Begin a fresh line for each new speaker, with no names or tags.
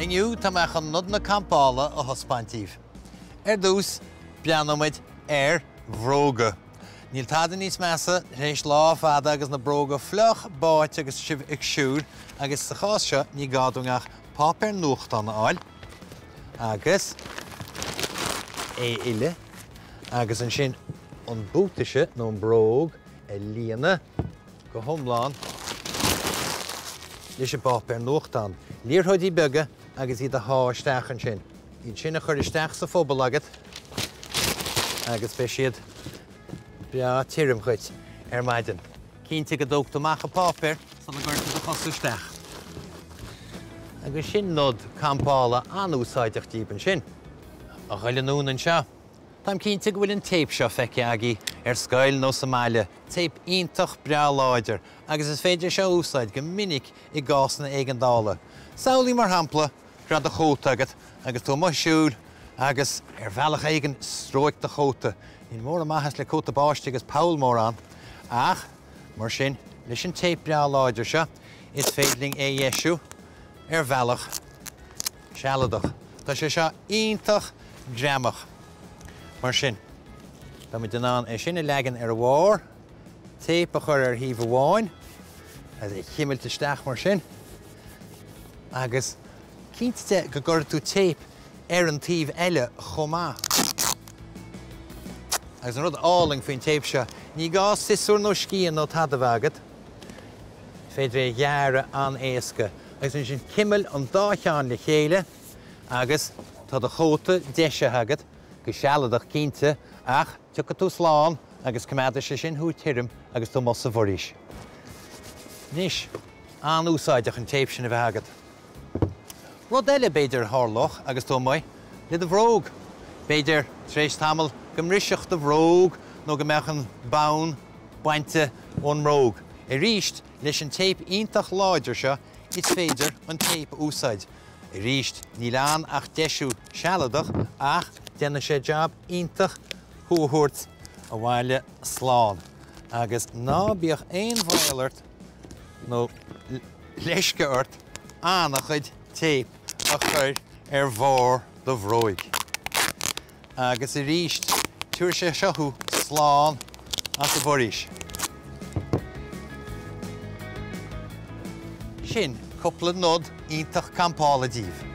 Inniu tá mé chun nodanna campála a thaispeáint daoibh. Ar dtús, breathnóidh muid ar bhróga. Níl tada níos measa tar éis lá fada agus na bróga fliuch, báite agus sibh ag siúl agus sa chás seo ní gá dúinn ach páipéar nuachtáin a fháil agus é a fhilleadh agus ansin an buataise nó an bróg a líonadh go hiomlán leis an bpáipéar nuachtáin. Liathróidí beaga agus iad a shá isteach ansin. Iad sin a chur isteach sa phuball agat agus beidh siad breá tirim dhuit ar maidin. Cinnte go dtóg tú amach an páipéar sula gcuir tú do chosa isteach. Agus sin nod campála an-úsáideach díbh ansin. A ghoil anonn anseo. Táim cinnte go bhfuil an téip seo feicthe agaibh ar scoil nó sa mbaile, téip iontach breá láidir agus is féidir seo a úsáid go minic i gcásanna éigeandála. Samhlaigh mar shampla go raibh do chóta agat agus tú amuigh ag siúl agus ar bhealach éigin stróic do chóta. Níl mórán maitheas le cóta báistí agus poll mór ann ach mar sin leis an téip breá láidir seo is féidir linn é a dheisiú ar bhealach sealadach. Tá sé seo iontach greamach. Mar sin, beimid in ann é sin a leagan ar a bharr, téip a chur ar thaobh amháin, agus é a chimilt isteach mar sin, agus cinnte de go gcuirfidh tú téip ar an taobh eile chomh maith. Agus an rud álainn faoin téip seo, ní gá siosúr nó scian nó tada a bheith agat. Is féidir é a ghearradh an-éasca. Agus ansin cimil an dá cheann le chéile agus tá do chóta deisithe agat, go sealadach cinnte, ach tiocfaidh tú slán agus coimeádfaidh sé sin thú tirim agus tú amuigh sa bhforaois. Anois, an-úsáideach an téip sin a bheith agat. Rud eile, b'fhéidir, a tharlódh agus tú amuigh le do bhróg. B'fhéidir, tar éis tamaill, go mbrisfeadh do bhróg nó go mbeadh an bonn bainte ón mbróg. Arís, leis an téip iontach láidir seo, is féidir an téip a úsáid. Arís, níl ann ach deisiú sealadach ach déanfaidh sé jab iontach thú a thabhairt abhaile slán. Agus ná bíodh aon bhaol ort nó leisce ort an-chuid téip a chur ar bharr do bhróig. Agus arís, tabharfaidh sé seo thú slán as an bhforaois. Sin cúpla nod iontach campála díbh.